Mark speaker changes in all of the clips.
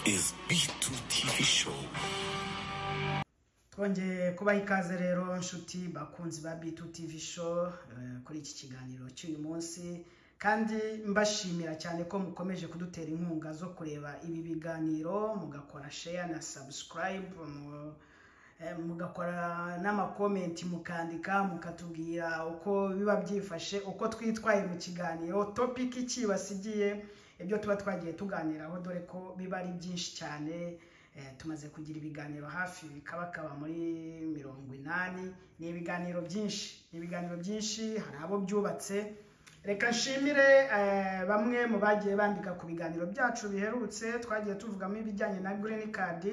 Speaker 1: Is B2 TV Show.
Speaker 2: Twongeye kubaha ikaze rero, nshuti bakunzi ba B2 TV Show, kuri iki kiganiro cy'uyu munsi, kandi mbashimira cyane ko mukomeje kudutera inkunga zo kureba ibi biganiro, mugakora share na subscribe, mugakora n'ama comment, mukandika, mukatubwira uko biba byifashe, uko twitwaye mu kiganiro, topic ikibasigiye, ibyo tuba twagiye tuganiraho, dore ko biba ari byinshi cyane. Tumaze kugira ibiganiro hafi bikabakaba muri 80. Ni ibiganiro byinshi, ni ibiganiro byinshi, hari abo byubatse. Reka nshimire bamwe mu bagiye bandika ku biganiro byacu biherutse twagiye tuvugamo ibijyanye na green card.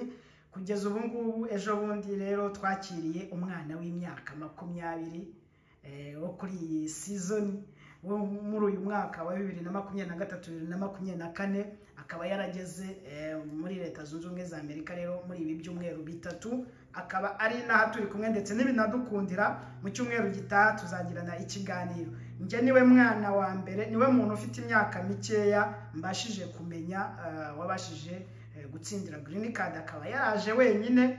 Speaker 2: Kugeza ubu ngubu, ejo bundi rero twakiriye umwana w'imyaka 20 wo kuri iyi season, wo muri uyu mwaka wa 2023, 2024, akaba yarageze muri Leta Zunze Ubumwe za Amerika. Rero muri ibi byumweru 3 akaba ari n'aha turi kumwe, ndetse n'ibinadukundira mu cyumweru gitaha tuzagirana ikiganiro. Njye niwe mwana wa mbere, niwe muntu ufite imyaka mikeya mbashije kumenya wabashije gutsindira green card, akaba yaraje wenyine.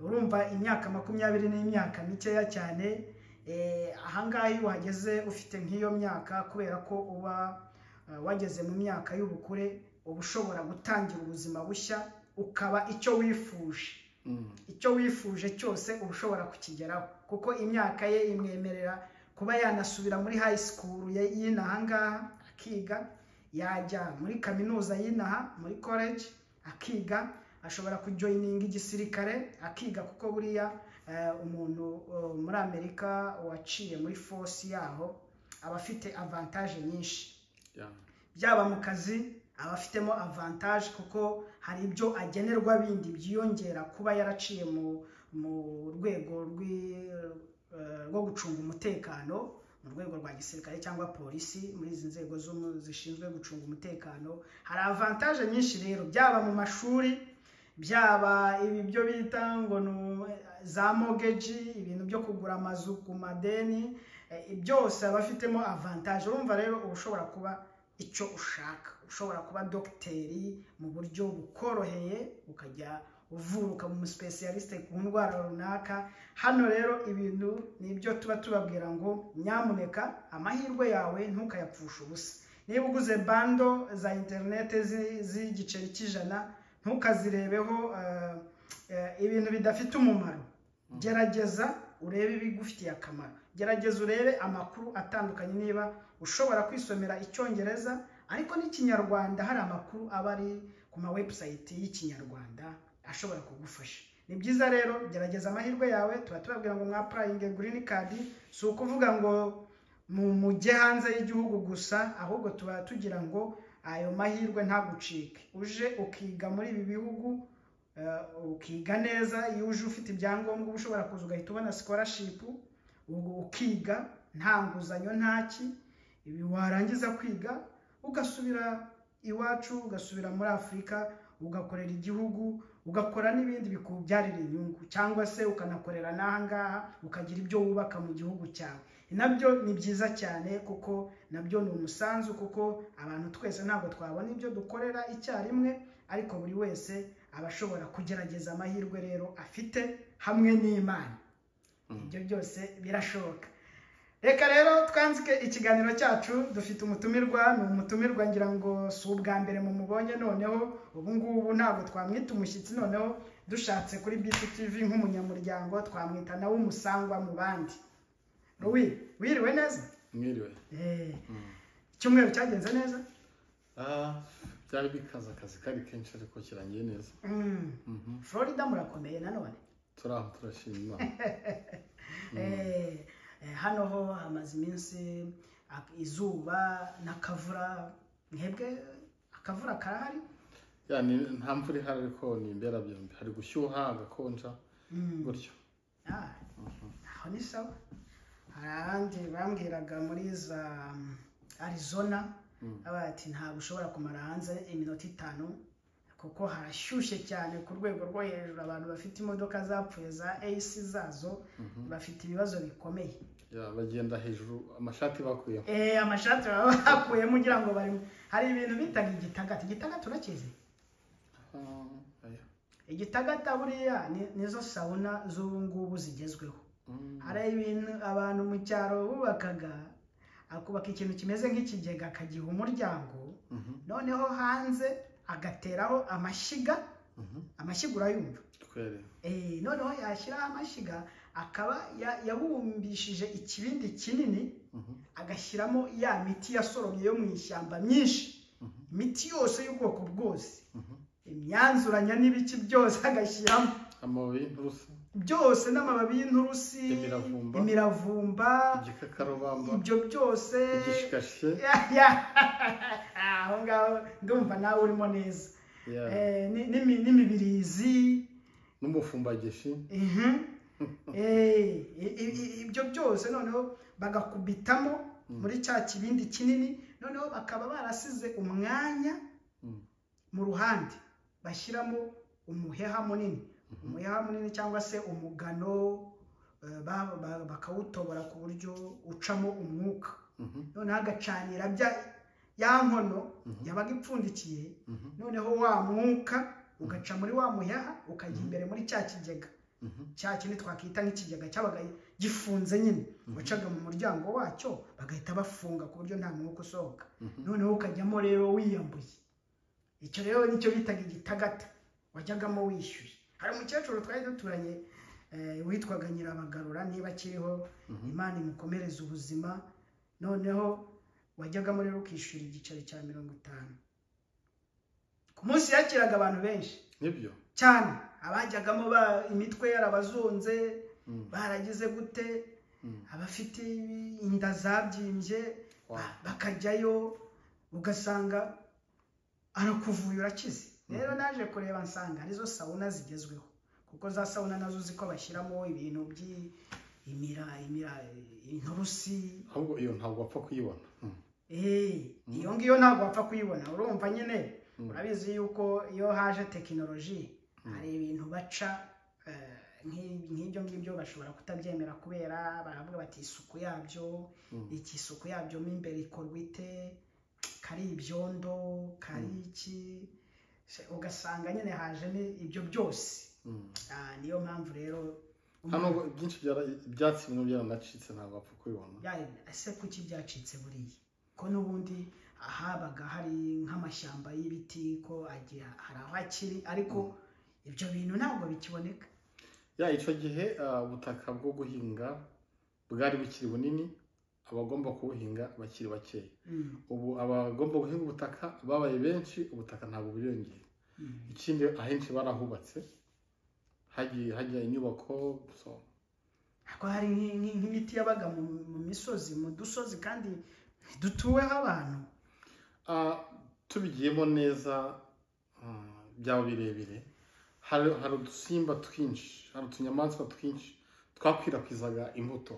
Speaker 2: Urumva imyaka 20 ni imyaka mikeya cyane. Ahangaha iyo uhageze ufite nk'iyo myaka, kubera ko uba wageze mu myaka y'ubukure, uba ushobora gutangira ubuzima bushya, ukaba icyo wifuje. Icyo wifuje cyose uba ushobora kukigeraho, kuko imyaka ye imwemerera kuba yanasubira muri high school y'inaha ngaha akiga, yajya muri kaminuza y'inaha, muri college akiga, ashobora kujoininga igisirikare akiga, kuko buriya umuntu muri Amerika waciye muri force yaho aba afite avantage nyinshi. Byaba mu kazi aba afitemo avantage, kuko hari ibyo agenerwa bindi byiyongera kuba yaraciye mu rwego rwo gucunga umutekano, mu rwego rwa gisirikare cyangwa polisi, muri izi nzego zishinzwe gucunga umutekano hari avantage nyinshi. Rero byaba mu mashuri, byaba ibi byo bita ngo za mortgage, ibintu byo kugura amazu ku madeni, byose aba afitemo avantage. Urumva rero uba ushobora kuba icyo ushaka, ushobora kuba dogiteri mu buryo bukoroheye, ukajya uvura, ukaba umu spécialiste ku ndwara runaka. Hano rero ibintu ni ibyo tuba tubabwira ngo nyamuneka amahirwe yawe ntukayapfushe ubusa. Niba uguze bundle za interinete z'igiceri cy'100, ntukazirebeho ibintu bidafite umumaro. Gerageza urebe ibigufitiye akamaro, gerageza urebe amakuru atandukanye. Niba ushobora kwisomera Icyongereza, ariko n'Ikinyarwanda hari amakuru aba ari ku ma website y'Ikinyarwanda ashobora kugufasha, ni byiza. Rero gerageza amahirwe yawe. Tuba tubabwira ngo mwapplyinge green card. Si ukuvuga ngo mujye hanze y'igihugu gusa, ahubwo tuba tugira ngo ayo mahirwe ntagucike. Uje ukiga muri ibi bihugu, ukiga neza, iyo uje ufite ibyangombwa uba ushobora kuza ugahita ubona scholarship, ukiga nta nguzanyo, ntaki. Ibi warangiza kwiga ugasubira iwacu, ugasubira muri Afurika, ugakorera igihugu, ugakora n'ibindi bikubyarira inyungu, cyangwa se ukanakorera n'aha ngaha, ukagira ibyo wubaka mu gihugu cyawe. Nabyo ni byiza cyane, kuko nabyo ni umusanzu, kuko abantu twese ntabwo twabona ibyo dukorera icyarimwe, ariko buri wese aba ashobora kugerageza amahirwe rero afite hamwe n'Imana, ibyo byose birashoboka. Reka rero twanzike ikiganiro cyacu. Dufite umutumirwa, ni umutumirwa ngira ngo si ubwa mbere mumubonye. Noneho ubu ngubu ntabwo twamwita umushyitsi, noneho dushatse kuri BTTV nk'umunyamuryango twamwita nawe umusangwa mu bandi. Louis, wiriwe neza?
Speaker 3: Mwiriwe.
Speaker 2: Icyumweru cyagenze neza?
Speaker 3: Ah, byari bikaze, akazi kari kenshi, ariko kirangiye neza.
Speaker 2: Florida murakomeye nanone?
Speaker 3: Turi aho, turashima Imana.
Speaker 2: Hano ho hamaze iminsi izuba n'akavura. Mwebwe akavura karahari?
Speaker 3: Ya, ni nta mvura ihari, ariko ni imberabyombi, hari gushyuha, agakonja gutyo.
Speaker 2: Ah, aho ni sawa. Hari ahandi bambwiraga muri za Arizona, baba ati ntabwo ushobora kumara hanze iminota 5 kuko harashyushye cyane ku rwego rwo hejuru. Abantu bafite imodoka zapfuye za AC zazo bafite ibibazo bikomeye.
Speaker 3: Ya, bagenda hejuru amashati bakuyemo.
Speaker 2: Amashati baba bakuyemo ugira ngo bari, hari ibintu bitaga igitagati. Igitagati urakizi?
Speaker 3: Oya.
Speaker 2: Igitagata buriya nizo sauna z'ubu ngubu zigezweho. Hari ibintu abantu mu cyaro bubakaga, akubaka ikintu kimeze nk'ikigega akagiha umuryango, noneho hanze agateraho amashyiga. Amashyiga urayumva?
Speaker 3: Kweli.
Speaker 2: Noneho yashyiraho amashyiga, akaba yabumbishije ikibindi kinini, agashyiramo ya miti yasoromye yo mu ishyamba myinshi, imiti yose y'ubwoko bwose, imyanzuranya n'ibiki byose agashyiramo.
Speaker 3: Amababi y'inturusi.
Speaker 2: Byose, n'amababi y'inturusi.
Speaker 3: Imiravumba.
Speaker 2: Imiravumba.
Speaker 3: Igikakarubamba.
Speaker 2: Ibyo byose.
Speaker 3: Igishikashe.
Speaker 2: Ya, aho ngaho ndumva nawe urimo neza. N'imibirizi.
Speaker 3: N'umufumbageshi.
Speaker 2: Ibyo byose noneho bagakubitamo muri cya kibindi kinini, noneho bakaba barasize umwanya mu ruhande bashyiramo umuheha munini, umuheha munini cyangwa se umugano, bakawutobora ku buryo ucamo umwuka. Noneho agacanira bya ya nkono yabaga ipfundikiye, noneho wa mwuka ugaca muri wa muheha ukajya imbere muri cya kigega, cya kindi twakwita nk'ikigega cyabaga gifunze nyine. Wacaga mu muryango wacyo, bagahita bafunga ku buryo nta mwuka usohoka. Noneho ukajyamo rero wiyambuye. Icyo rero nicyo bitaga igitagata, wajyagamo wishyuye. Hari umukecuru twari duturanye, witwaga Nyirabagarura, niba akiriho Imana imukomereze ubuzima. Noneho wajyagamo rero ukishyura igiceri cya 50 ku munsi. Yakiraga abantu benshi.
Speaker 3: Nibyo.
Speaker 2: Cyane. Abajyagamo imitwe yarabazonze, baragize gute, abafite inda zabyimbye, bakajyayo ugasanga arakuvuye urakize. Rero naje kureba nsanga arizo sauna zigezweho, kuko za sauna nazo uzi ko bashyiramo ibintu by'imira, imira, inturusi.
Speaker 3: Ahubwo iyo ntabwo wapfa kuyibona.
Speaker 2: Iyo ngiyo ntabwo wapfa kuyibona. Urumva nyine, urabizi yuko iyo haje tekinoloji hari ibintu baca, nk'ibyo ngibyo bashobora kutabyemera, kubera baravuga bati isuku yabyo, iki, isuku yabyo mo imbere ikorwa ite, kari ibyondo, kari iki? Ugasanga nyine hajemo ibyo byose. Niyo mpamvu rero.
Speaker 3: Hano byinshi ibyatsi bimwe byaranacitse, ntabwo wapfa kubibona.
Speaker 2: Ese kuki byacitse buriya, ko n'ubundi ahabaga hari nk'amashyamba y'ibiti, ko agiye hari aho akiri, ariko ibyo bintu ntabwo bikiboneka?
Speaker 3: Ya, icyo gihe ubutaka bwo guhinga bwari bukiri bunini, abagomba kubuhinga bakiri bakeya. Ubu abagomba guhinga ubutaka babaye benshi, ubutaka ntabwo buriyongera. Ikindi, ahenshi barahubatse, hagiye hajya inyubako, so.
Speaker 2: Ko hari nk'imiti yabaga mu misozi, mu dusozi kandi ntidutuweho abantu.
Speaker 3: Tubigiyemo neza, byaba birebire. Hari udusimba twinshi, hari utunyamaswa twinshi twakwirakwizaga imbuto,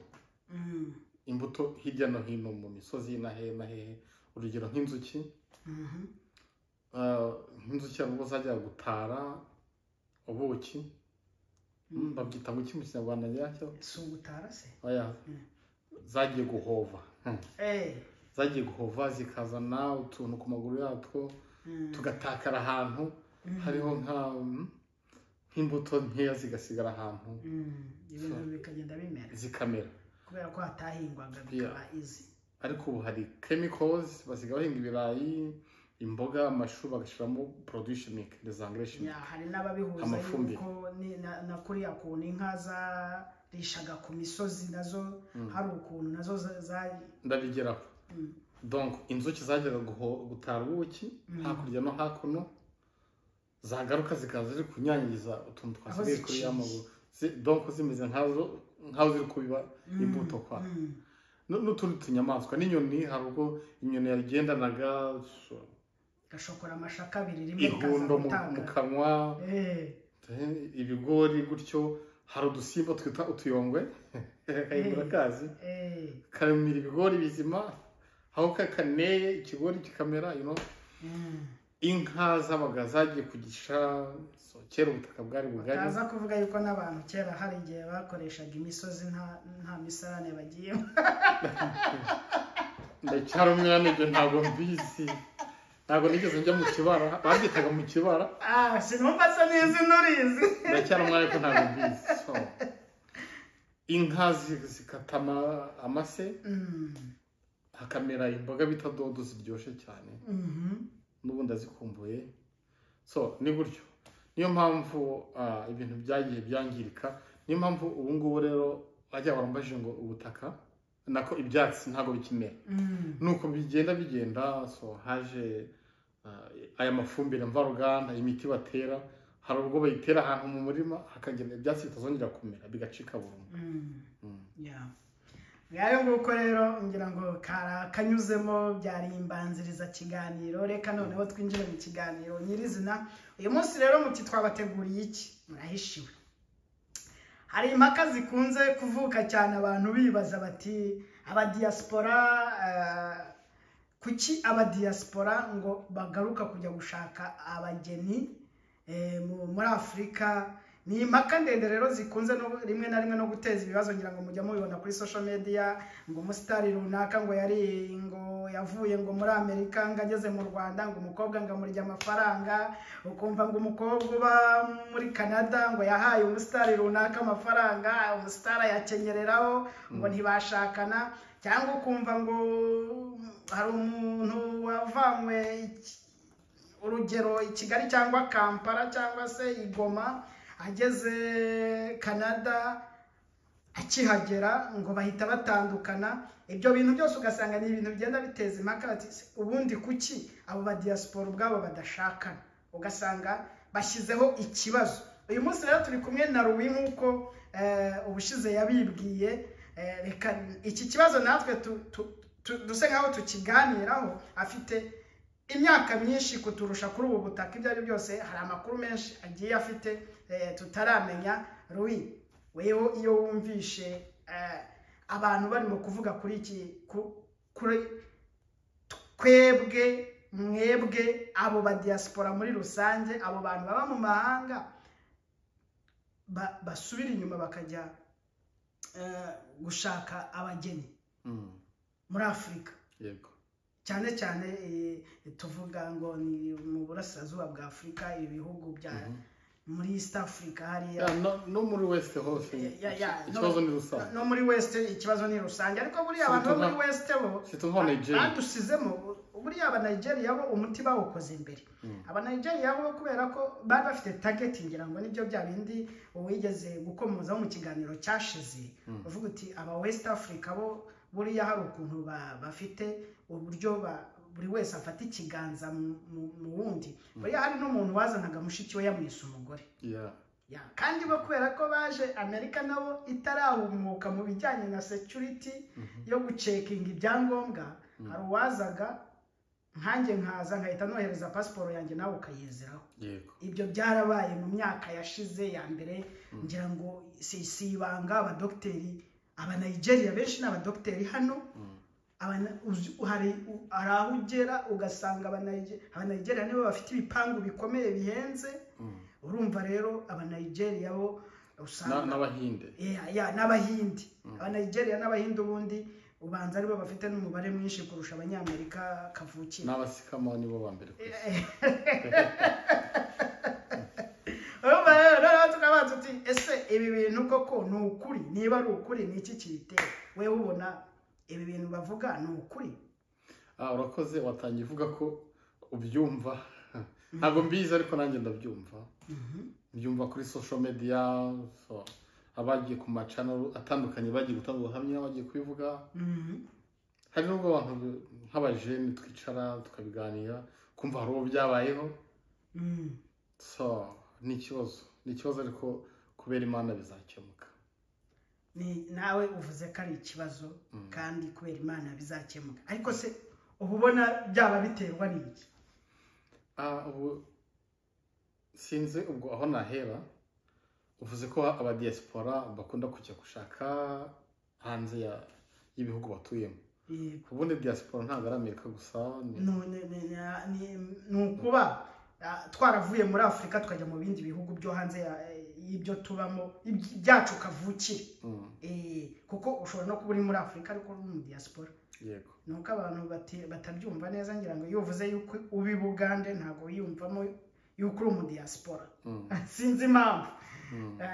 Speaker 3: imbuto hirya no hino mu misozi na hehe na hehe. Urugero nk'inzuki. Nk'inzuki hari ubwo zajyaga gutara ubuki. Babyita ngo iki mu Kinyarwanda nyacyo?
Speaker 2: Si ugutara se?
Speaker 3: Oya, zagiye guhova. Zagiye guhova zikazana utuntu ku maguru yatwo, tugatakara ahantu hariho nk'imbuto nkeya zigasigara ahantu.
Speaker 2: Ibintu bikagenda bimera.
Speaker 3: Zikamera.
Speaker 2: Kubera ko hatahingwaga bikaba izi.
Speaker 3: Ariko ubu hari chemicals, basigaye bahinga ibirayi, imboga, amashu, bagashyiramo produit chimique, des engrais chimiques.
Speaker 2: Ya, hari n'ababihuza
Speaker 3: Amafumbire.
Speaker 2: yuko na kuriya kuntu inka zarishaga ku misozi, nazo hari ukuntu nazo
Speaker 3: Ndabigeraho. Donc inzuki zajyaga gutara ubuki hakurya no hakuno, zagaruka zikaza ziri kunyanyagiza utuntu
Speaker 2: Aho
Speaker 3: twasigaye kuri ya
Speaker 2: ziciye.
Speaker 3: maguru. Donc zimeze nkazo, nkaho ziri kubiba imbuto kwa n'utundi tunyamaswa n'inyoni. Hari ubwo inyoni yagendanaga
Speaker 2: Gashokora amashaka abiri rimwe rikaza
Speaker 3: ihundo mu
Speaker 2: gutakara.
Speaker 3: kanwa, ibigori gutyo. Hari udusimba twita utuyongwe, kayigura kazi, karamira ibigori bizima, aho kaneye ikigori kikamera. Inka zabaga zagiye kugisha. So, kera ubutaka bwari bugari.
Speaker 2: Bataza kuvuga yuko n'abantu kera hari igihe bakoreshaga imisozi nta misarane bagiyemo.
Speaker 3: Ndacyari umwana, ibyo ntabwo mbizi. Ntabwo nigeze njya mu kibara, babyitaga mu kibara.
Speaker 2: Sinumva se neza inurizi.
Speaker 3: Ndacyari umwana ariko ntabwo mbizi. So, inka zikata amase, hakamera imboga bita dodo ziryoshye cyane. N'ubundi azikumbuye. So ni gutyo, niyo mpamvu ibintu byagiye byangirika. Niyo mpamvu ubu ngubu rero bajya barambajije ngo ubutaka nako ibyatsi ntabwo bikimera. Nuko bigenda bigenda. So haje aya mafumbire mvaruganda, imiti batera, hari ubwo bayitera ahantu mu murima hakagenda ibyatsi bitazongera kumera, bigacika burundu.
Speaker 2: Ngayo nguko rero, ngira ngo kanyuzemo byari imbanziriza kiganiro. Reka noneho twinjire mu kiganiro nyirizina. Uyu munsi rero muti twabateguriye iki? Murahishiwe. Hari impaka zikunze kuvuka cyane, abantu bibaza bati abadiaspora, kuki abadiaspora ngo bagaruka kujya gushaka abageni muri Afurika? Ni impaka ndende rero zikunze no rimwe na rimwe no guteza ibibazo. Ngira ngo mujya mubibona kuri social media, ngo umusitari runaka ngo yari ngo yavuye ngo muri Amerika, ngo ageze mu Rwanda ngo umukobwa ngo amurya amafaranga. Ukumva ngo umukobwa uba muri Canada ngo yahaye umusitari runaka amafaranga, umusitari ayakenyereraho, ngo ntibashakana. Cyangwa ukumva ngo hari umuntu wavanywe, urugero, i Kigali cyangwa Kampala cyangwa se i Goma, ageze Canada akihagera ngo bahita batandukana. Ibyo bintu byose ugasanga ni ibintu bigenda biteza impaka, bati ubundi kuki abo ba diaspora ubwabo badashakana? Ugasanga bashyizeho ikibazo. Uyu munsi rero turi kumwe na Louis, nk'uko ubushize yabibwiye. Reka iki kibazo natwe duse nkaho tukiganiraho. Afite imyaka myinshi kuturusha kuri ubu butaka, ibyo ari byo byose hari amakuru menshi agiye afite tutaramenya. Louis, wewe iyo wumvishe abantu barimo kuvuga kuri iki, kuri twebwe, mwebwe, abo ba diaspora muri rusange, abo bantu baba mu mahanga basubira inyuma bakajya gushaka abageni muri Afurika, cyane cyane tuvuga ngo ni mu burasirazuba bwa Afurika, ibihugu bya muri East Africa hariya.
Speaker 3: No muri West hose ikibazo ni rusange.
Speaker 2: No muri West ikibazo ni rusange, ariko buriya abantu bo muri West bo badusizemo. Buriya aba Nigeria bo umuti bawukoze imbere. Aba Nigeria bo, kubera ko bari bafite target, ngira ngo nibyo bya bindi uwigeze gukomozaho mu kiganiro cyashize, uvuga uti aba West Africa bo buriya hari ukuntu bafite uburyo buri wese afata ikiganza mu wundi. Buriya hari n'umuntu wazanaga mushiki we yamwise umugore. Kandi bo kubera ko baje Amerika nabo itarahumuka mu bijyanye na security yo gucekinga ibyangombwa, hari uwazaga nkanjye nkaza nkahita nohereza pasiporo yanjye, nawe ukayizeraho. Ibyo byarabaye mu myaka yashize ya mbere. Ngira ngo si ibanga, abadogiteri, aba Nigeria benshi ni abadogiteri hano. Hari aho ugera ugasanga aba Nigeria nibo bafite ibipangu bikomeye bihenze. Urumva rero aba Nigeria bo usanga
Speaker 3: n'Abahinde.
Speaker 2: N'Abahinde, aba Nigeria n'Abahinde ubundi ubanza aribo bafite n'umubare mwinshi kurusha Abanyamerika kavukire.
Speaker 3: N'abasikama nibo ba mbere ku isi.
Speaker 2: Urumva rero tukaba tuti ese ibi bintu koko ni ukuri? Niba ari ukuri, ni iki kibitera? Wewe ubona ibi bintu bavuga ni ukuri?
Speaker 3: Urakoze. Watangiye uvuga ko ubyumva. Ntabwo mbizi, ariko nanjye ndabyumva, mbyumva kuri social media. Abagiye ku macano atandukanye bagiye gutanga ubuhamya, bagiye kubivuga. Hari n'ubwo abantu nk'abajene twicara tukabiganira, kumva hari uwo byabayeho. So ni ikibazo, ni ikibazo, ariko kubera Imana bizakemuka.
Speaker 2: Ni nawe uvuze ko ari ikibazo kandi kubera Imana bizakemuka, ariko se uba ubona byaba biterwa n'iki?
Speaker 3: Ubu sinzi ubwo aho nahera. Uvuze ko abadiaspora bakunda kujya gushaka hanze y'ibihugu batuyemo. Ubundi diaspora ntabwo ari Amerika gusa.
Speaker 2: Ni ukuba twaravuye muri Afurika tukajya mu bindi bihugu byo hanze y'ibyo tubamo byacu kavukire, kuko ushobora no kuba uri muri Afurika ariko uri mu diaspora.
Speaker 3: Yego.
Speaker 2: Ni uko abantu batabyumva neza, ngira ngo iyo uvuze yuko uba i Bugande ntabwo wiyumvamo yuko uri umudiyasipora. Sinzi impamvu.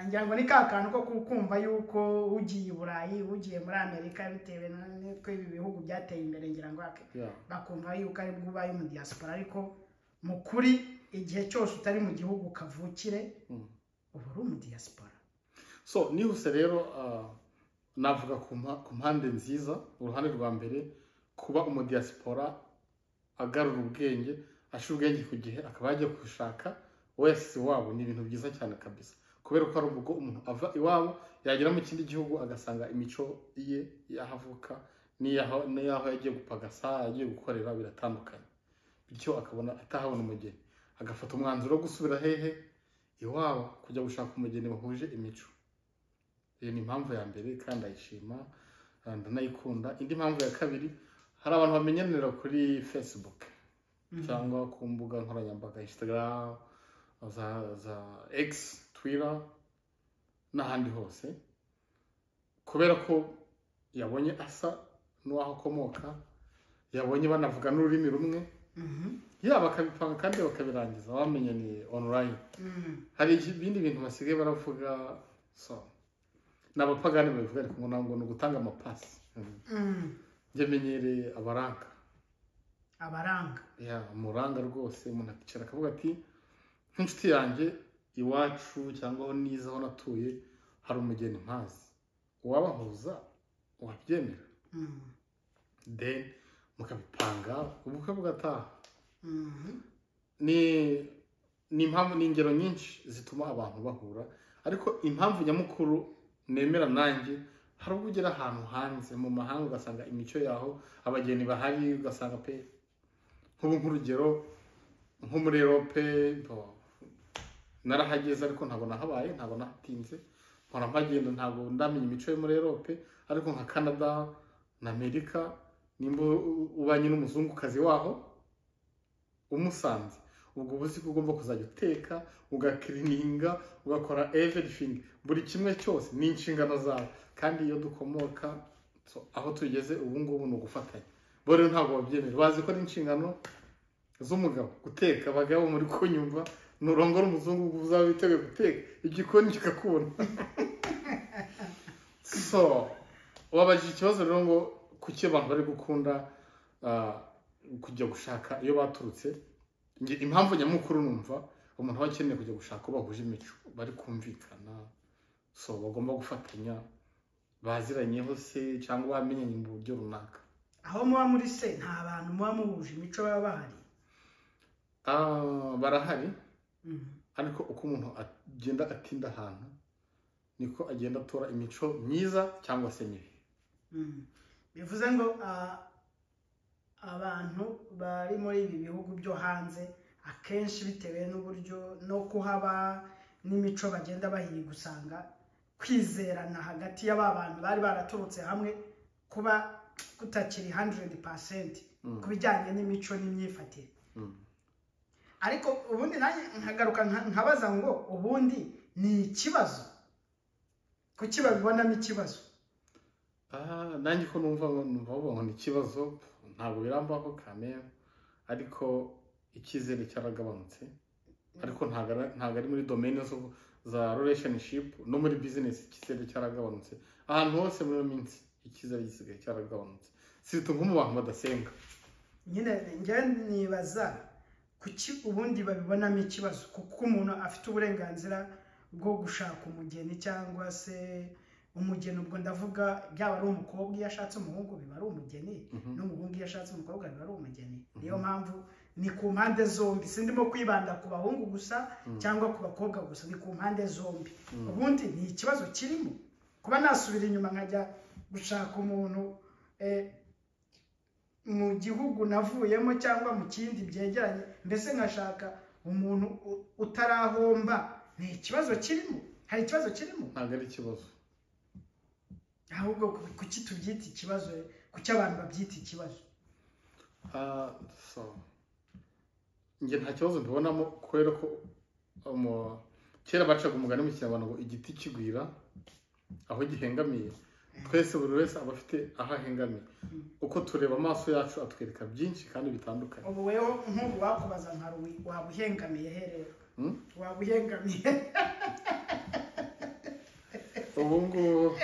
Speaker 2: Ngira ngo ni ka kantu ko kumva yuko ugiye i Burayi, ugiye muri Amerika, bitewe n'uko ibi bihugu byateye imbere, ngira ngo bakumva yuko ari bwo ubaye umudiyasipora. Ariko mu kuri, igihe cyose utari mu gihugu kavukire, uba uri umudiyasipora.
Speaker 3: So nihuse rero, navuga ku mpande nziza. Uruhande rwa mbere, kuba umudiyasipora agarura ubwenge, ashira ubwenge ku gihe, akaba yajya gushaka wese iwabo, ni ibintu byiza cyane kabisa, kubera ko hari ubwo umuntu ava iwabo yagera mu kindi gihugu agasanga imico ye y'aho avuka n'iy'aho yagiye gupagasa, yagiye gukorera, biratandukanye, bityo akabona atahabona umugeni, agafata umwanzuro wo gusubira hehe? Iwabo, kujya gushaka umugeni bahuje imico. Iyo ni impamvu ya mbere kandi ndayishima, ndanayikunda. Indi mpamvu ya kabiri, hari abantu bamenyanira kuri Facebook cyangwa ku mbuga nkoranyambaga, Instagram, za X, Twitter n'ahandi hose, kubera ko yabonye asa n'uwaho akomoka, yabonye banavuga n'ururimi rumwe, yaba bakabipanga kandi bakabirangiza bamenyaniye online. Hari ibindi bintu basigaye baravuga, so ni abapagani babivuga, ariko ngo ntabwo ni ugutanga amapasi. Njye menyereye abaranga.
Speaker 2: Abaranga.
Speaker 3: Ya, umuranga rwose, umuntu akicara akavuga ati: "Nk'inshuti yanjye, iwacu cyangwa aho nize, aho natuye, hari umugeni mpazi, uwabahuza wabyemera?" Then mukabipanga, ubukwe bugataha. Ni impamvu, ni ingero nyinshi zituma abantu bahura, ariko impamvu nyamukuru nemera nanjye, hari ubwo ugera ahantu hanze mu mahanga ugasanga imico yaho, abageni bahari, ugasanga pe, nk'ubu nk'urugero nko muri Europe, narahageze ariko ntabwo nahabaye, ntabwo nahatinze, mpora mpagenda, ntabwo ndamenya imico yo muri Europe, ariko nka Canada na Amerika, nimba ubanye n'umuzungukazi waho umusanze, ubwo uba uzi ko ugomba kuzajya uteka, ugacleaninga, ugakora everything, buri kimwe cyose ni inshingano zawe. Kandi iyo dukomoka, so, aho tugeze ubu ngubu ni ugufatanya. Bo rero ntabwo babyemera, bazi ko ari inshingano z'umugabo guteka. Abagabo muri kunyumva, nurongora umuzungu uzaba witeguye guteka, igikoni kikakubona. So wabajije ikibazo rero ngo kuki abantu bari gukunda kujya gushaka iyo baturutse. Njye impamvu nyamukuru numva umuntu aba akeneye kujya gushaka uwo bahuje imico, bari kumvikana, so bagomba gufatanya, baziranyeho se cyangwa bamenyanye mu buryo runaka.
Speaker 2: Aho muba muri se, nta bantu muba muhuje imico baba bahari?
Speaker 3: Barahari, ariko uko umuntu agenda atinda ahantu niko agenda atora imico myiza cyangwa se mibi.
Speaker 2: Bivuze ngo abantu bari muri ibi bihugu byo hanze, akenshi bitewe n'uburyo no kuhaba n'imico bagenda bahiga, usanga kwizerana hagati y'aba bantu bari baraturutse hamwe kuba kutakiri 100% ku bijyanye n'imico n'imyifatire. Ariko ubundi nanjye nkagaruka nkabaza ngo ubundi ni ikibazo? Kuki babibonamo ikibazo?
Speaker 3: Nanjye ko numva bavuga ngo ni ikibazo, ntabwo birambaho kame, ariko icyizere cyaragabanutse, ariko ntabwo ari muri domaine za relationship, no muri business icyizere cyaragabanutse. Ahantu hose muri iyo minsi icyizere gisigaye cyaragabanutse, surtout nko mu bantu badasenga.
Speaker 2: Nyine njye nibaza kuki ubundi babibonamo ikibazo, kuko umuntu afite uburenganzira bwo gushaka umugeni cyangwa se umugeni, ubwo ndavuga byaba ari umukobwa iyo ashatse umuhungu biba ari umugeni, n'umuhungu iyo ashatse umukobwa biba ari umugeni. Niyo mpamvu ni ku mpande zombi, sindimo kwibanda ku bahungu gusa cyangwa ku bakobwa gusa, ni ku mpande zombi. Ubundi ni ikibazo kirimo kuba nasubira inyuma nkajya gushaka umuntu mu gihugu navuyemo cyangwa mu kindi byegeranye, mbese nkashaka umuntu utarahomba, ni ikibazo kirimo? Hari ikibazo kirimo?
Speaker 3: Ntabwo ari ikibazo.
Speaker 2: Ahubwo kuki tubyita ikibazo? Kuki abantu babyita ikibazo?
Speaker 3: So njye nta kibazo mbibonamo, kubera ko kera bacaga umugani mu Kinyarwanda ngo igiti kigwira aho gihengamiye. Twese buri wese aba afite aho ahengamiye. Uko tureba amaso yacu atwereka byinshi kandi bitandukanye.
Speaker 2: Ubu wewe nk'ubu wakubaza nka Ruwi, waba uhengamiye he rero? Waba uhengamiye
Speaker 3: Ubu ngubu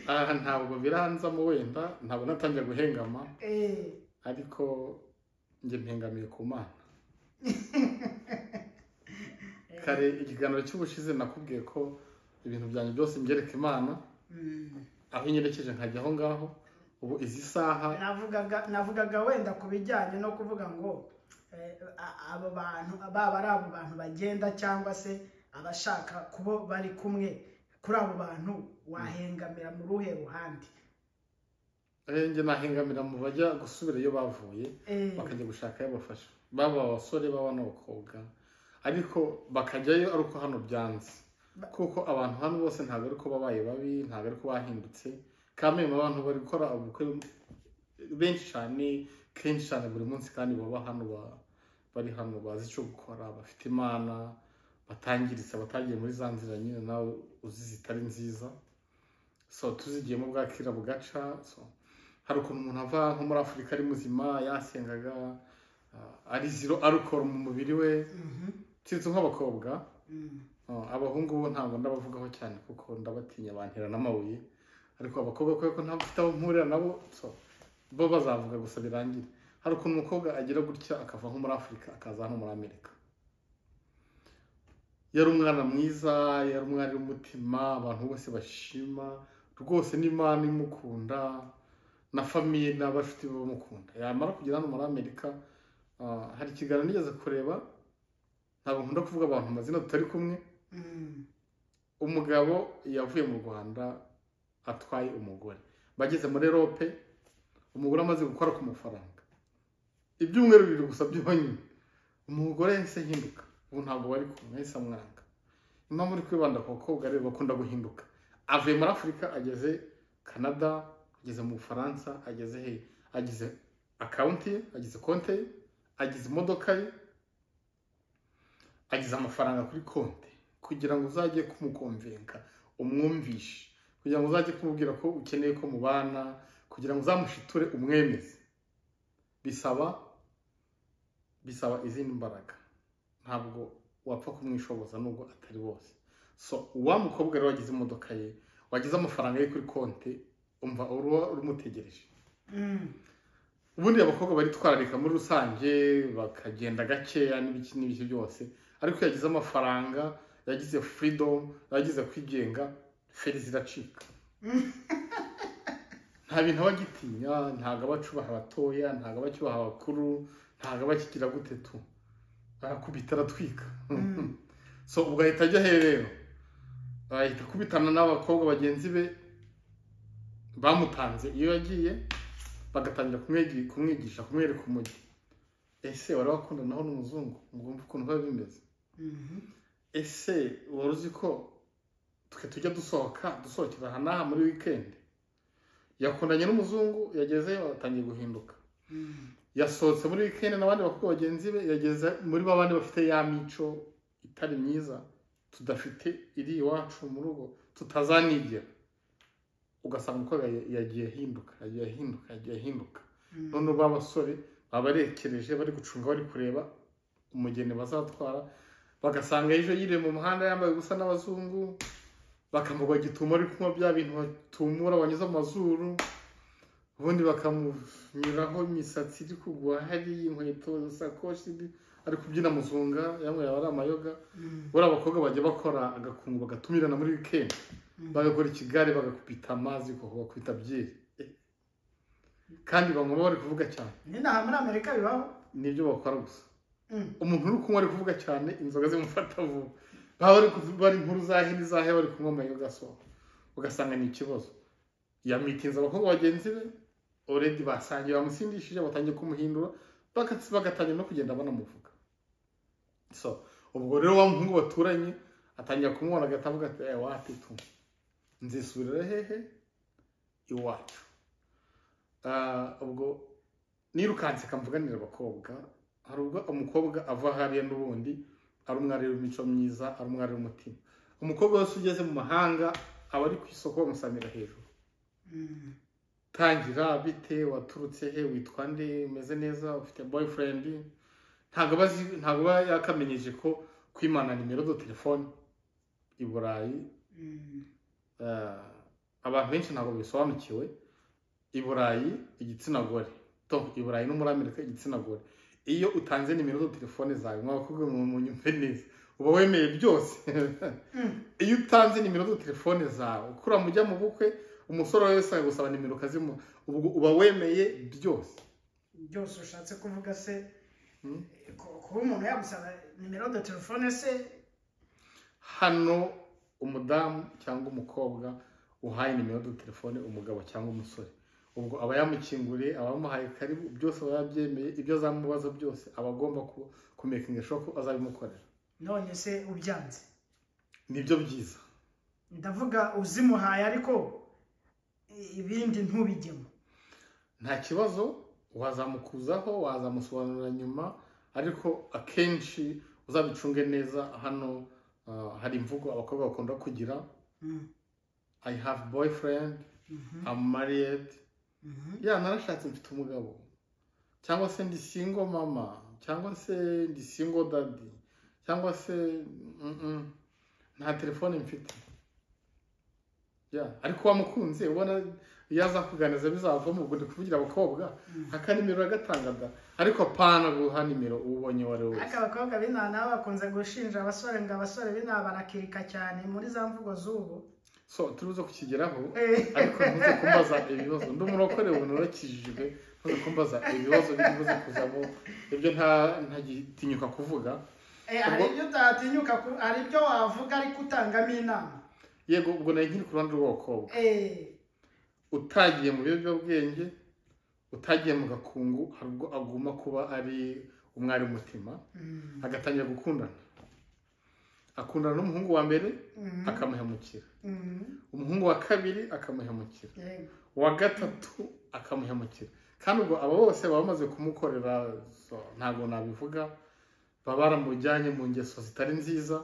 Speaker 3: aha ntabwo biranzamo, wenda ntabwo natangiye guhengama, ariko njye mpengamiye ku Mana. Kare ikiganiro cy'ubushize nakubwiye ko ibintu byanjye byose mbyereka Imana, aho inyerekeje nkajya aho ngaho. Ubu izi saha
Speaker 2: navugaga wenda ku bijyanye no kuvuga ngo abo bantu baba ari abo bantu bagenda cyangwa se abashaka kubo bari kumwe, kuri abo bantu wahengamira mu ruhe ruhande?
Speaker 3: Njye nahengamira mu bajya gusubira iyo bavuye, bakajya gushaka abafasha, baba abasore baba n'abakobwa, ariko bakajyayo ari uko hano byanze, kuko abantu hano bose ntabwo ari ko babaye babi, ntabwo ari ko bahindutse. Kameme abantu bari gukora ubukwe benshi cyane, kenshi cyane buri munsi, kandi baba hano bari hano bazi icyo gukora, bafite Imana, batangiritse, batagiye muri za nzira nyine nawe uzi zitari nziza. So tuzigiyemo bwakira bugaca. So hari ukuntu umuntu ava nko muri Afurika ari muzima, yasengaga, ari zero alcohol mu mubiri we, keretse nk'abakobwa. Abahungu bo ntabwo ndabavugaho cyane kuko ndabatinya bantera n'amabuye, ariko abakobwa kubera ko ntabwo aho mpurira nabo, so bo bazavuga gusa birangire. Hari ukuntu umukobwa agira gutya akava nko muri Afurika akaza hano muri Amerika, yari umwana mwiza, yari umwari w'umutima, abantu bose bashima rwose, n'Imana imukunda na famiye n'abashuti bamukunda. Yamara kugera hano muri Amerika, hari ikiganiro nigeze kureba, ntabwo nkunda kuvuga abantu amazina tutari kumwe. Umugabo yavuye mu Rwanda atwaye umugore, bageze muri Europe, umugore amaze gukora ku mafaranga ibyumweru bibiri gusa byonyine, umugore yahise ahinduka. Ubu ntabwo bari kumwe, yahise amwanga. Impamvu uri kwibanda ku bakobwa rero bakunda guhinduka, avuye muri Afurika ageze Canada, ageze mu Bufaransa, ageze he, agize akawunti ye, agize konti ye, agize imodoka ye, agize amafaranga kuri konti. Kugira ngo uzajye kumukonvenka umwumvishe, kugira ngo uzajye kumubwira ko ukeneye ko mubana, kugira ngo uzamushiture umwemeze, bisaba izindi mbaraga, ntabwo wapfa kumwishoboza nubwo atari bose. So wa mukobwa rero wagize imodoka ye, wagize amafaranga ye kuri konti, umva uruba urumutegereje. Ubundi abakobwa baritwararika muri rusange, bakagenda gakeya n'ibiki n'ibiki byose, ariko yagize amafaranga, yagize freedom, yagize kwigenga, feri ziracika. Nta bintu aba agitinya, ntabwo aba acubaha abatoya, ntabwo aba acyubaha abakuru, ntabwo aba akigira gute tu, arakubita aratwika. So ubwo ahita ajya he rero, ahita akubitana n'abakobwa bagenzi be bamutanze iyo yagiye, bagatangira kumwigisha, kumwereka umujyi. Ese wari wakundanaho n'umuzungu ngo wumve ukuntu biba bimeze? Ese wari uzi ko twe tujya dusohoka, dusohokera aha n'aha muri weekend? Yakundanye n'umuzungu, yagezeyo atangiye guhinduka. Yasohotse muri weekend n'abandi bakobwa bagenzi be, yageze muri babandi bafite ya mico itari myiza tudafite iri iwacu mu rugo, tutazanigera. Ugasanga umukobwa yagiye ahinduka, yagiye ahinduka, yagiye ahinduka. None ba basore babarekereje bari gucunga, bari kureba umugeni bazatwara, bagasanga ejo yiriwe mu muhanda yambaye ubusa n'abazungu, bakamugwa gitumo ari kunywa bya bintu batumura banyuza mu mazuru, ubundi bakamunyuraho imisatsi iri kugwa, hari inkweto, isakoshi, ari kubyina muzunga, yanyweye aba ari amayoga. Buriya abakobwa bajya bakora agakungu bagatumirana muri weekend, bagakora ikigare, bagakubita amazi, bagakubita byeri, kandi banywa bari kuvuga cyane.
Speaker 2: Ninaha muri Amerika bibaho,
Speaker 3: nibyo bakora gusa. Umuntu uri kunywa ari kuvuga cyane, inzoga zimufata vuba, baba bari inkuru zahe n'izahe, bari kunywa amayoga, so ugasanga ni ikibazo. Yamitinze abakobwa bagenzi be already basangiye, bamusindishije, batangiye kumuhindura, bagatangira no kugenda banamuvuga. So ubwo rero wa muhungu baturanye atangira kumubona, agahita avuga ati wapi tu, nzisubirira hehe iwacu. Ubwo nirukanse kamvuganira abakobwa. Hari ubwo umukobwa ava hariya n'ubundi ari umwari w'imico myiza, ari umwari w'umutima. Umukobwa wese ugeze mu mahanga aba ari ku isoko bamusamira hejuru. Tangira bite, waturutse he, witwa nde, umeze neza, ufite boyfriend? Ntabwo aba yakamenyeje ko kwimana nimero de telefone i Burayi. Abantu benshi ntabwo bisobanukiwe. I Burayi igitsina gore, i Burayi no muri Amerika igitsina gore, iyo utanze nimero de telefone zawe, mwabakobwa munyumve neza, uba wemeye byose. Iyo utanze nimero de telefone zawe ukura mujya mu bukwe, umusore wese agusaba nimero kazimu, uba wemeye byose.
Speaker 2: Byose ushatse kuvuga se kuba umuntu yagusaba nimero de telefone se?
Speaker 3: Hano umudamu cyangwa umukobwa uhaye nimero de telefone umugabo cyangwa umusore, ubwo aba yamukinguriye, aba yamuhaye karibu, byose aba yabyemeye, ibyo azamubaza byose aba agomba kumekinga ko azabimukorera.
Speaker 2: None se ubyanze?
Speaker 3: Nibyo byiza.
Speaker 2: Ndavuga uzimuhaye ariko ibindi ntubigemo.
Speaker 3: Nta kibazo, wazamukuzaho, wazamusobanurira nyuma, ariko akenshi uzabicunge neza. Hano hari imvugo abakobwa bakunda kugira, I have boyfriend, I'm married, ya narashatse mfite umugabo, cyangwa se ndi single mama, cyangwa se ndi single daddy, cyangwa se nta telefone mfite. Ariko wamukunze ubona iyo azakuganiza bizavamo, ubwo ndi kuvugira abakobwa akanimero agatanga da, ariko apana guha nimero ubonye wari wese.
Speaker 2: Ariko abakobwa b'inaha nabo bakunze gushinja abasore ngo abasore b'inaha barakirika cyane muri za mvugo z'ubu.
Speaker 3: So turuze kukigeraho, ariko ntuze kumbaza ibibazo, ndi umurokore ubu narakijijwe, ntuze kumbaza ibibazo biribuze kuzamo ibyo ntagitinyuka kuvuga.
Speaker 2: Hari ibyo utatinyuka, hari ibyo wavuga ariko utangamo inama.
Speaker 3: Yego, ubwo nari nkiri ku ruhande rw'abakobwa. Utagiye mu biyobyabwenge, utagiye mu gakungu, hari ubwo aguma kuba ari umwari w'umutima, agatangira gukundana, akundana n'umuhungu wa mbere akamuhemukira, umuhungu wa kabiri akamuhemukira, uwa gatatu akamuhemukira. Kandi ubwo aba bose baba bamaze kumukorera, ntabwo nabivuga, baba baramujyanye mu ngeso zitari nziza,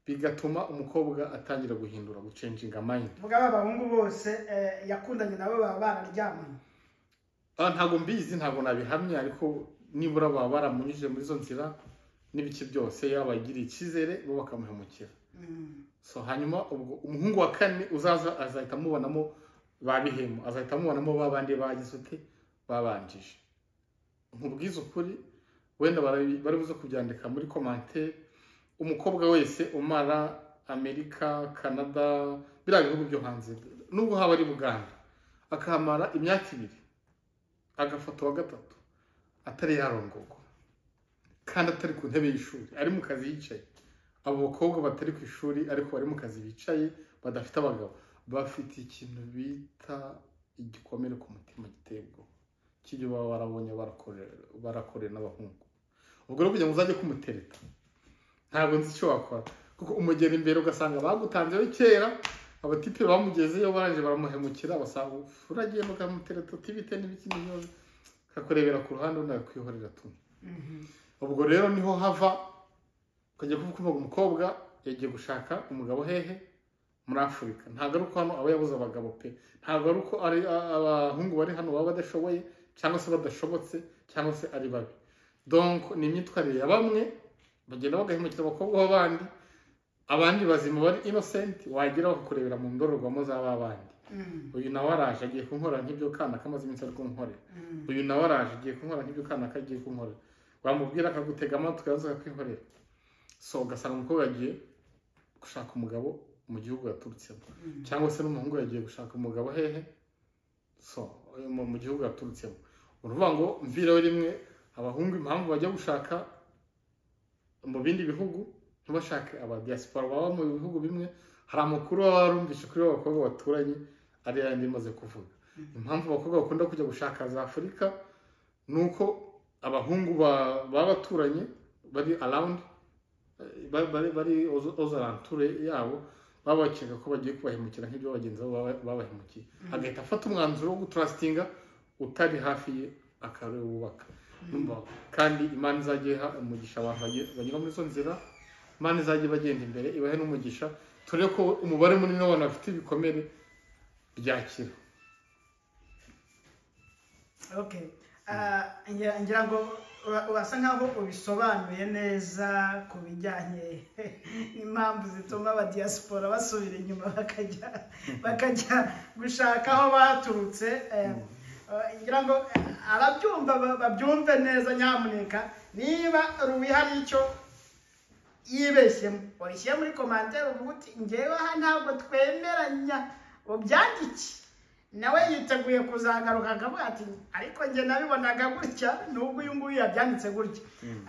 Speaker 3: bigatuma umukobwa atangira guhindura, gucenjinga mind.
Speaker 2: Vuga abahungu bose yakundanye nabo baba bararyamanye?
Speaker 3: Ntabwo mbizi, ntabwo nabihamya, ariko nibura baba baramunyujije muri izo nzira n'ibiki byose, yabagiriye icyizere bo bakamuhemukira. So hanyuma ubwo umuhungu wa kane uzaza azahita amubonamo babihemo, azahita amubonamo babandi bagize ute babanjije. Nkubwiza ukuri, wenda bari buze kubyandika muri commentaire, umukobwa wese umara Amerika, Canada, biriya bihugu byo hanze, nubwo haba ari Buganda, akahamara imyaka 2 agafata uwa gatatu atari yarongorwa, kandi atari ku ntebe y'ishuri, ari mu kazi yicaye. Abo bakobwa batari ku ishuri ariko bari mu kazi bicaye, badafite abagabo, bafite ikintu bita igikomere ku mutima giteye ubwoba cy'ibyo baba barabonye barakorera n'abahungu. Ubwo rero kugira ngo uzajye kumutereta ntabwo nzi icyo wakora, kuko umugera imbere ugasanga bagutanzeho kera, abatipe bamugezeyo barangije baramuhemukira, basanga uragiye bakamutereta tibite n'ibiki n'ibibazo, kakurebera ku ruhande undi akakwihorera tu. Ubwo rero niho hava ukajya kuvuga umukobwa yagiye gushaka umugabo hehe? Muri Afurika. Ntabwo ari uko hano aba yabuze abagabo pe, ntabwo ari uko ari abahungu bari hano baba badashoboye cyangwa se badashobotse cyangwa se ari babi. Donc ni imyitwarire ya bamwe bagenda bagahemukira abakobwa b'abandi, abandi bazima bari innocent wagira bakakurebera mu ndorerwamo z'ababandi. Uyu nawe araje agiye kunkora nk'ibyo kana kamaze iminsi ari kunkorera, uyu nawe araje agiye kunkora nk'ibyo kana kagiye kunkorera, wamubwira akagutega amatwi yaza akakwihorera. So ugasanga umukobwa yagiye gushaka umugabo mu gihugu yaturutsemo, cyangwa se n'umuhungu yagiye gushaka umugabo hehe? So mu gihugu yaturutsemo. Uruvuga ngo mvireho rimwe, abahungu impamvu bajya gushaka mu bindi bihugu ntibashake aba diaspora baba mu bihugu bimwe, hari amakuru baba barumvise kuri abakobwa baturanye ari yandi maze kuvuga. Impamvu abakobwa bakunda kujya gushaka za Afurika nuko abahungu baba baturanye bari around, bari ozaranture yabo, babakeka ko bagiye kubahemukira nk'ibyo bagenzi babo babahemukiye, agahita afata umwanzuro wo gutrustinga utari hafi ye akarubaka. Kandi Imana izajya iha umugisha abantu banyura muri izo nzira. Imana izajya ibagenda imbere, ibahe n'umugisha. Turebe ko umubare munini w'abantu bafite ibikomere byakira.
Speaker 2: Okay. Ngira ngo urasa nkaho ubisobanuye neza ku bijyanye n'impamvu zituma abadiyasipora basubira inyuma bakajya gushaka aho baturutse. Ngira ngo ababyumva babyumve neza, nyamuneka niba Ruwi hari icyo yibeshyemo wabishyire muri commentaire, uvuga uti ngewe aha ntabwo twemeranya, ubyandike. Nawe yiteguye kuzagaruka akavuga ati ariko njye nabibonaga gutya, nubwo uyu nguyu yabyanditse gutya.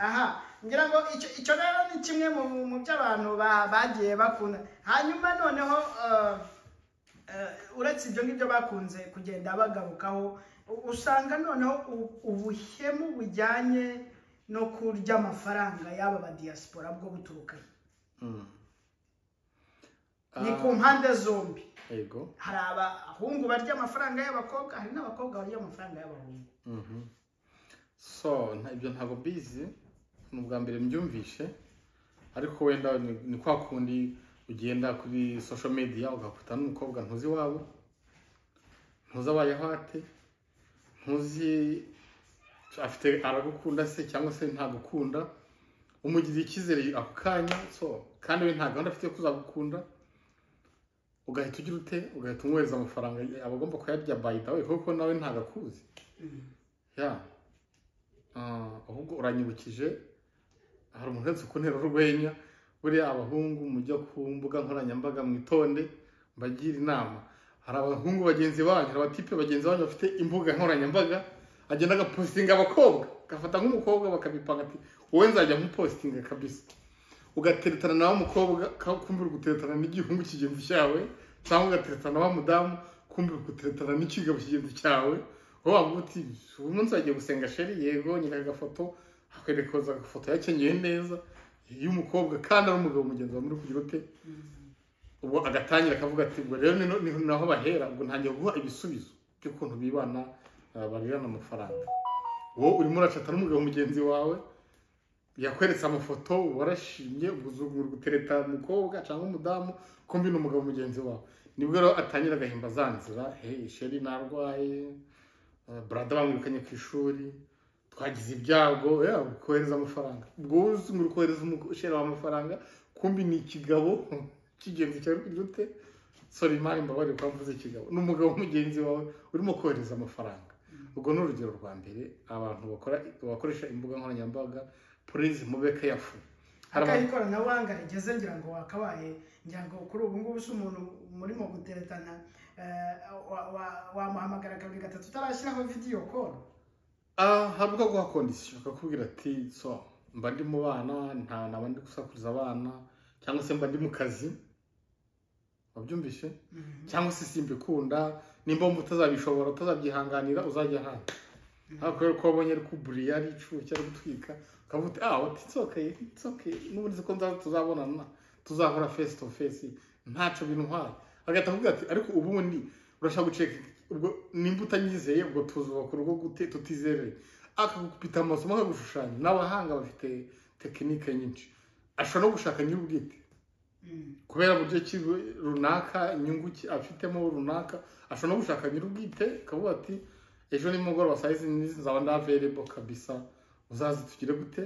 Speaker 2: Aha ngira ngo icyo rero ni kimwe mu byo abantu bagiye bakunda. Hanyuma noneho uretse ibyo ngibyo bakunze kugenda bagarukaho, usanga noneho ubuhemu bujyanye no kurya amafaranga y'aba ba diaspora bwo buturuka ni ku mpande zombi.
Speaker 3: Yego,
Speaker 2: hari abahungu barya amafaranga y'abakobwa, hari n'abakobwa barya amafaranga y'abahungu.
Speaker 3: So ibyo ntabwo bizi, ni ubwa mbere mbyumvishe, ariko wenda ni kwa kundi ugenda kuri social media ugakuta n'umukobwa ntuzi iwabo, ntuzi abayeho ate, ntuzi afite aragukunda se cyangwa se ntagukunda, umugiriye icyizere ako kanya, so kandi we nta gahunda afite yo kuzagukunda, ugahita ugira ute, ugahita umwohereza amafaranga aba agomba kuyarya by the way, kuko nawe ntagakuzi. Ya ahubwo uranyibukije, hari umuntu uretse kuntera urwenya. Buriya abahungu mujya ku mbuga nkoranyambaga mwitonde, mbagira inama. Hari abahungu bagenzi banyu, hari abatipe bagenzi banyu bafite imbuga nkoranyambaga, agenda agapostinga abakobwa, agafata nk'umukobwa bakabipanga ati wowe nzajya nkupostinga kabisa, ugateretana nawe umukobwa kumbi uri guteretana n'igihungu kigenzi cyawe, cyangwa ugateretana wa mudamu kumbi uri guteretana n'ikigabo kigenzi cyawe. Wowe wavuga uti uyu munsi wagiye gusenga chérie, yego, nyereka agafoto, akwereka agafoto yakenyeye neza y'umukobwa kandi ari umugabo mugenzi wawe muri kugira ute, ubwo agatangira akavuga ati ubwo rero ni naho bahera, ubwo ntangiye guha ibisubizo by'ukuntu bibana, barirana amafaranga. Wowe urimo uracata n'umugabo mugenzi wawe, yakweretse amafoto warashimye, ubwo uri gutereta umukobwa cyangwa umudamu kumbi ni umugabo mugenzi wawe. Nibwo rero atangira agahimba za nzira, hey chérie narwaye, brother bamwirukanye ku ishuri, twagize ibyago, kohereza amafaranga. Ubwo uzi ngo uri kohereza chérie wawe amafaranga, kumbi ni ikigabo kigenzi cyawe uri kugira ute, sorry Imana imbabarire ko mvuze ikigabo, ni umugabo mugenzi wawe urimo kohereza amafaranga. Ubwo ni urugero rwa mbere abantu bakoresha imbuga nkoranyambaga, please mube careful.
Speaker 2: Hari akaho ikoranabuhanga rigeze, ngira ngo wakabaye, ngira ngo kuri ubu ngubu se umuntu murimo guteretana wamuhamagara kabiri gatatu utarashyiraho video call?
Speaker 3: Hari ubwo aguha condition akakubwira ati so mba ndi mu bana, nta naba ndi gusakuriza abana, cyangwa se mba ndi mu kazi, wabyumvishe, cyangwa se simbikunda, nimba wumva utazabishobora utazabyihanganira uzajya ahandi. Ariko kubera ko wabonye ari kuburiya, ari icuki, ari gutwika, ukavuga uti ah it's okay, it's okay, n'ubundi ko nzaza tuzabonana, tuzahora face to face, ntacyo bintwaye. Agahita akubwira ati ariko ubundi urashaka guceka, ubwo nimba utanyizeye ubwo tuzubaka urugo gute tutizereye? Akagukubita amasomo akagushushanya. N'abahanga bafite technique nyinshi, ashobora no gushaka nyir'ubwite kubera uburyo ki runaka, inyungu ki afitemo runaka, ashobora no gushaka nyir'ubwite akavuga ati ejo nimugoroba saa izi n'izi nzaba ndi available kabisa, uzaze tugire gute.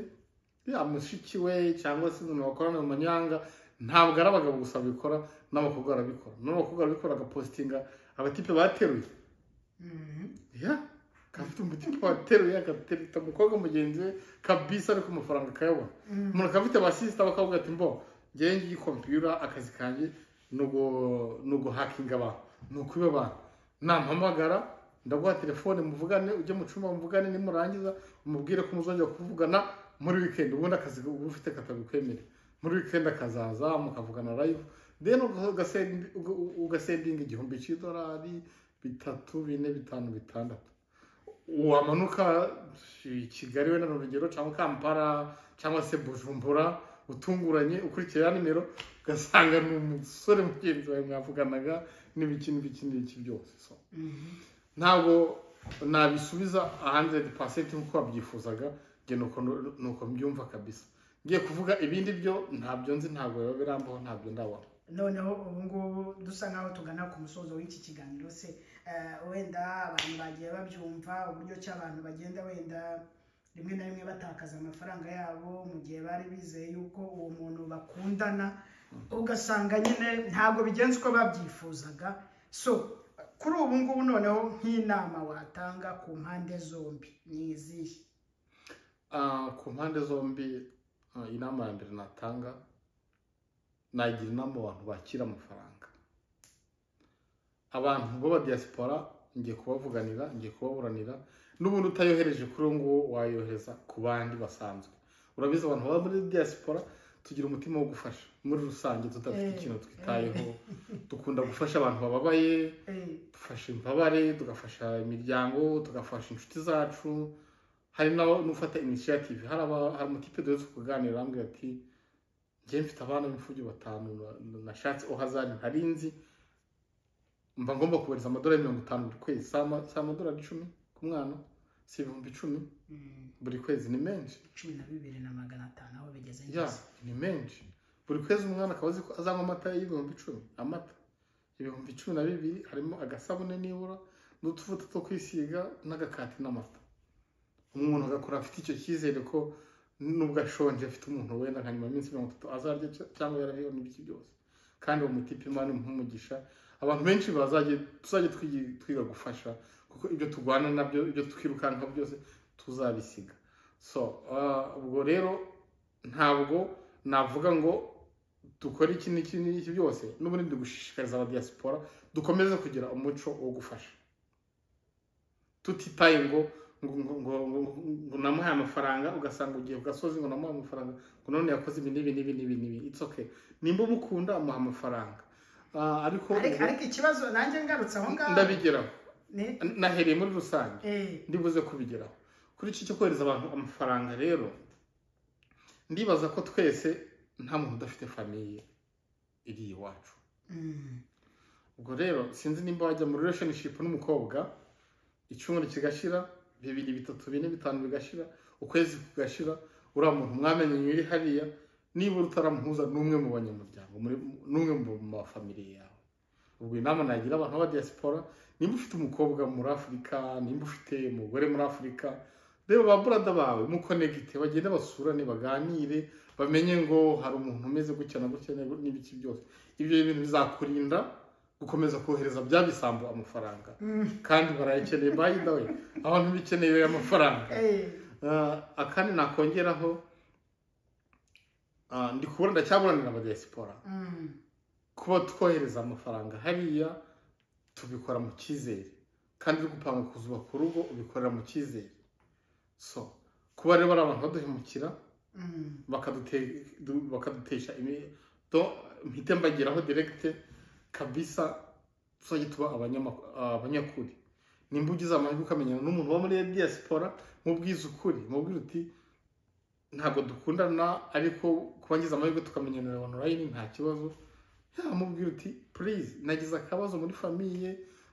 Speaker 3: Ya mushiki we cyangwa se umuntu bakorana mu manyanga, ntabwo ari abagabo gusa babikora, n'abakobwa barabikora. N'abakobwa barabikora, agapostinga abatipe bateruye, ya afite umutipe wateruye agatereta umukobwa mugenzi we kabisa, ariko amafaranga akayabona. Umuntu akaba afite abasisita bakavuga ati mbo ngewe ngiyi kompiyura, akazi kanjye ni uguhakinga abantu, ni ukubiba abantu, nampamagara ndaguha telefone muvugane, ujye mu cyumba muvugane, nimurangiza umubwire ko muzongera kuvugana muri weekend, ubundi akazi uba ufite katabikwemerera, muri weekend akazaza mukavugana live, then ugasendinga $1,000, 3, 4, 5, 6. Wamanuka i Kigali wenda ni urugero, cyangwa Kampala cyangwa se Bujumbura, utunguranye ukurikira ya nimero ugasanga ni umusore mugenzi wawe mwavuganaga n'ibiki n'ibiki n'ibiki byose. So ntabwo nabisubiza 100% nk'uko wabyifuzaga, njye nuko mbyumva kabisa. Ngiye kuvuga ibindi byo ntabyo nzi, ntabwo biba birambaho, ntabyo ndabona.
Speaker 2: Noneho ubu ngubu dusa nkaho tugana ku musozo w'iki kiganiro se, wenda abantu bagiye babyumva uburyo ki abantu bagenda wenda rimwe na rimwe batakaza amafaranga yabo mu gihe bari bizeye yuko uwo muntu bakundana, ugasanga nyine ntabwo bigenze uko babyifuzaga. So kuri ubu ngubu noneho nk'inama watanga ku mpande zombi ni izihe?
Speaker 3: Ku mpande zombi, inama ya mbere natanga, nagira inama abantu bakira amafaranga, abantu b'aba diaspora. Ngiye kubavuganira, ngiye kubaburanira. N'ubundi utayohereje kuri uwo nguwo, wayohereza ku bandi basanzwe. Urabizi, abantu baba muri diaspora tugira umutima wo gufasha muri rusange, tudafite ikintu twitayeho. Dukunda gufasha abantu bababaye, dufasha imbabare, tugafasha imiryango, tugafasha inshuti zacu. Hari n'ufata initiative. Hari umutipe duherutse kuganira, arambwira ati: "Njye mfite abana b'imfubyi batanu nashatse ohazari ntarinzi, mba ngomba kohereza amadolari 50 buri kwezi." Si amadolari 10 ku mwana, si 10,000 buri kwezi, ni menshi.
Speaker 2: 12,500 aho bigeze.
Speaker 3: Ya, ni menshi. Buri kwezi umwana akaba azi ko azanywa amata y'10,000. Amata 12,000 harimo agasabune nibura n'utuvuta two kwisiga n'agakati n'amata. Umuntu agakora afite icyo cyizere ko nubwo ashonje afite umuntu wenda nka nyuma y'iminsi 30 azarya cyangwa yarabiho n'ibiki byose. Kandi uwo mutipe, Imana imuhe umugisha. Abantu benshi bazajye, tuzajye twiga gufasha, kuko ibyo turwana nabyo, ibyo twirukanka byose tuzabisiga. So ubwo rero ntabwo navuga ngo dukore iki n'iki n'iki byose. N'ubundi ndi gushishikariza aba diaspora dukomeze kugira umuco wo gufasha, tutitaye ngo namuhaye amafaranga, ugasanga ugiye ku gasozi ngo namuhaye amafaranga, ngo none yakoze ibi n'ibi n'ibi n'ibi n'ibi. It's okay, nimba umukunda amuha amafaranga. Ariko
Speaker 2: Ariko ikibazo nanjye ngarutse aho ngaho
Speaker 3: Ndabigeraho.
Speaker 2: Ni
Speaker 3: Nahereye muri rusange, ndibuze kubigeraho. Kuri iki cyo kohereza abantu amafaranga rero, ndibaza ko twese nta muntu udafite famille iri iwacu. Ubwo rero sinzi nimba wajya muri relationship n'umukobwa, icyumweru kigashira, 2, 3, 4, 5 bigashira, ukwezi kugashira, uriya muntu mwamenye uri hariya nibura utaramuhuza n'umwe mu banyamuryango, n'umwe mu mafamiliye yawe. Ubwo inama nagira abantu b'aba diaspora, nimba ufite umukobwa muri Afurika, nimba ufite umugore muri Afurika, reba ba brother bawe, muconnecte, bagende basurane, baganire, bamenye ngo hari umuntu umeze gutya na gutya n'ibiki byose. Ibyo bintu bizakurinda gukomeza kohereza bya bisambo amafaranga, kandi barayakeneye. By the way, abantu bikeneye amafaranga. Akandi nakongeraho, ndi kubona ndacyaburanira aba diaspora, kuba twohereza amafaranga hariya tubikora mu cyizere, kandi uri gupanga kuzubaka urugo ubikorera mu cyizere. So kuba rero bari abantu baduhemukira, bakadutesha mpite mbageraho direct kabisa. Tuzajye tuba abanyakuri. Nimba ugize amahirwe ukamenyana n'umuntu wo muri diaspora, mubwize ukuri, mubwire uti: "Ntabwo dukundana, ariko kuba ngize amahirwe tukamenyana online nta kibazo." Mubwire uti: "Please, nagize akabazo muri famille,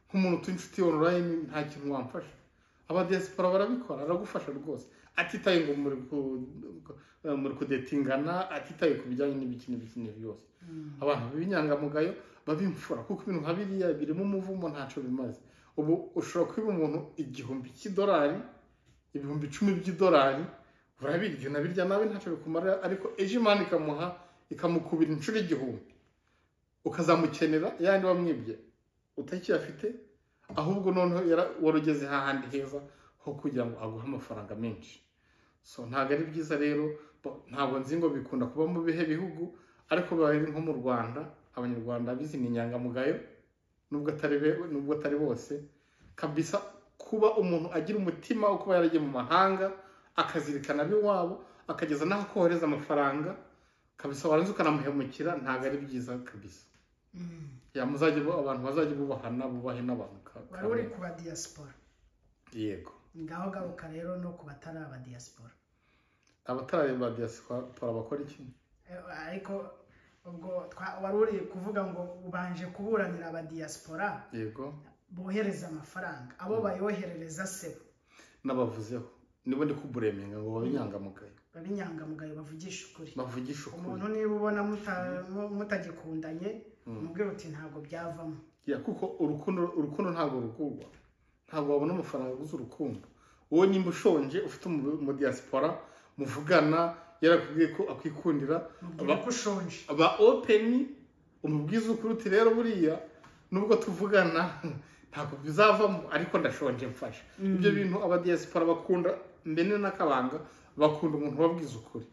Speaker 3: nk'umuntu utuye inshuti online, nta kintu wamfasha?" Aba diaspora barabikora, aragufasha rwose, atitaye ngo muri kudatingana, atitaye ku bijyanye n'ibiki n'ibiki n'ibiki byose. Abantu b'inyangamugayo, babimfura, kuko ibintu nka biriya birimo umuvumo, ntacyo bimaze. Ubu ushobora kwiba umuntu 1,000 cy'idolari, 10,000 by'idolari, urabirya unabirya nawe ntacyo bikumara, ariko ejo Imana ikamuha, ikamukubira inshuro 1,000, ukazamukenera yandi wamwibye utakiyafite. Ahubwo noneho wari ugeze hahandi heza ho kugira ngo aguhe amafaranga menshi. So ntabwo ari byiza rero. Ntabwo nzi ngo bikunda kuba mu bihe bihugu, ariko biba biri nko mu Rwanda. Abanyarwanda bizi ni inyangamugayo, nubwo atari bose kabisa. Kuba umuntu agira umutima wo kuba yaragiye mu mahanga, akazirikana ab'iwabo, akageza n'aho kohereza amafaranga kabisa, warangiza ukanamuhemukira, ntabwo ari byiza kabisa. Ya, muzajye abantu bazajye bubahana, bubahe n'abantu.
Speaker 2: Wari uri ku ba diaspora.
Speaker 3: Yego.
Speaker 2: Ngaho garuka rero no ku batari aba diaspora.
Speaker 3: Abatari ba diaspora bakora iki?
Speaker 2: Ariko ubwo wari uri kuvuga ngo ubanje kuburanira aba diaspora
Speaker 3: Yego.
Speaker 2: bohereza amafaranga, abo bayoherereza se bo?
Speaker 3: N'abavuzeho nibo ndi kublaminga ngo babe inyangamugayo.
Speaker 2: Babe inyangamugayo, bavugisha ukuri.
Speaker 3: Bavugisha ukuri.
Speaker 2: Umuntu niba ubona mutagikundanye, umubwire uti ntabwo byavamo.
Speaker 3: Yeah, kuko urukundo ntabwo rugurwa, ntabwo wabona amafaranga aguze urukundo. Wowe nimba ushonje ufite mu diaspora muvugana yarakubwiye ko akwikundira,
Speaker 2: mubwire ko ushonje,
Speaker 3: aba open, umubwize ukuri uti rero buriya nubwo tuvugana ntabwo bizavamo ariko ndashonje mfasha. Ibyo bintu aba diaspora bakunda mbene n'akabanga, bakunda umuntu wabwiza ukuri,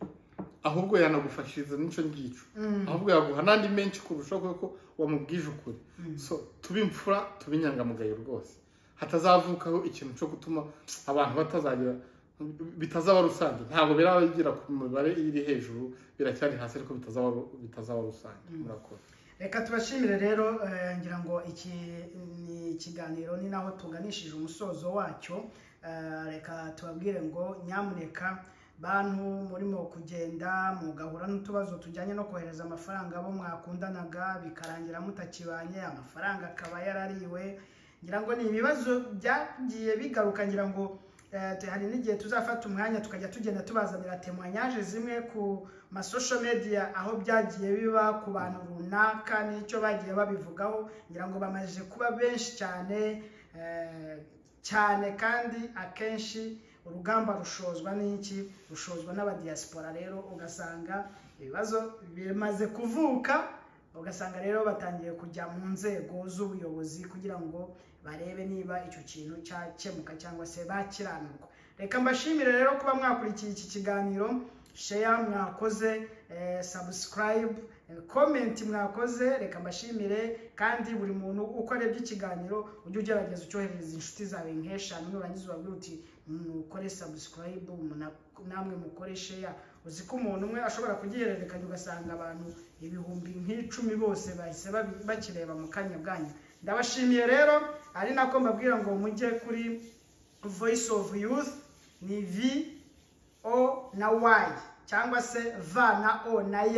Speaker 3: ahubwo yanagufashiriza n'icyo ngicyo, ahubwo yaguha n'andi menshi kurusha kuko wamubwije ukuri. So tube imfura, tube inyangamugayo rwose, hatazavukaho ikintu cyo gutuma abantu batazagira, bitazaba rusange. Ntabwo birabagira ku mibare iri hejuru, biracyari hasi, ariko bitazaba rusange. Murakoze.
Speaker 2: Reka tubashimire rero, ngira ngo iki ni ikiganiro ni naho tuganishije umusozo wacyo. Reka tubabwire ngo nyamuneka bantu murimo kugenda mugahura n'utubazo tujyanye no kohereza amafaranga abo mwakundanaga bikarangira mutakibanye, amafaranga akaba yarariwe, ngira ngo ni ibibazo byagiye bigaruka. Ngira ngo hari n'igihe tuzafata umwanya tukajya tugenda tubazanira témoignage zimwe ku ma social media aho byagiye biba ku bantu runaka n'icyo bagiye babivugaho. Ngira ngo bamaze kuba benshi cyane cyane, kandi akenshi urugamba rushozwa n'iki? Rushozwa n'abadiaspora. Rero ugasanga ibibazo bimaze kuvuka, ugasanga rero batangiye kujya mu nzego z'ubuyobozi kugira ngo barebe niba icyo kintu cyakemuka cyangwa se bakiranurwa. Reka mbashimire rero kuba mwakurikiye iki kiganiro, share mwakoze, subscribe, comment mwakoze. Reka mbashimire, kandi buri muntu uko arebye ikiganiro ujye ugerageza ucyohereza inshuti zawe nk'eshanu, nurangiza ubabwire uti mukore subscribe, namwe mukore share. Uzi ko umuntu umwe ashobora kugihererekanya ugasanga abantu 10,000 bose bahise bakireba mu kanya bwanyu. Ndabashimiye rero, ari nako mbabwira ngo mujye kuri Voice of Youth, ni V O na Y cyangwa se V na O na Y,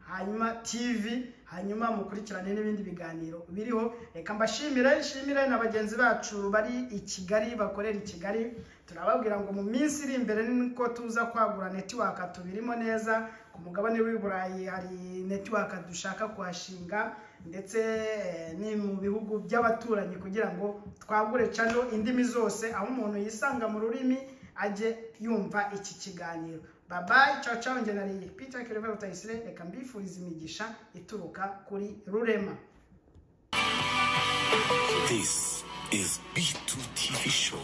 Speaker 2: hanyuma TV, hanyuma mukurikirane n'ibindi biganiro biriho. Reka mbashimire, nshimire na bagenzi bacu bari i Kigali, bakorera i Kigali. Turababwira ngo mu minsi iri imbere niko tuza kwagura network tubirimo neza. Ku mugabane w'i Burayi hari network dushaka kuhashinga, ndetse ni mu bihugu by'abaturanyi, kugira ngo twagure channel indimi zose, aho umuntu yisanga mu rurimi ajye yumva iki kiganiro. Bye bye, ciao ciao. Njye nari Peter Claver Rutayisire, reka mbifuriza imigisha ituruka kuri Rurema.
Speaker 1: This is B2 TV Show.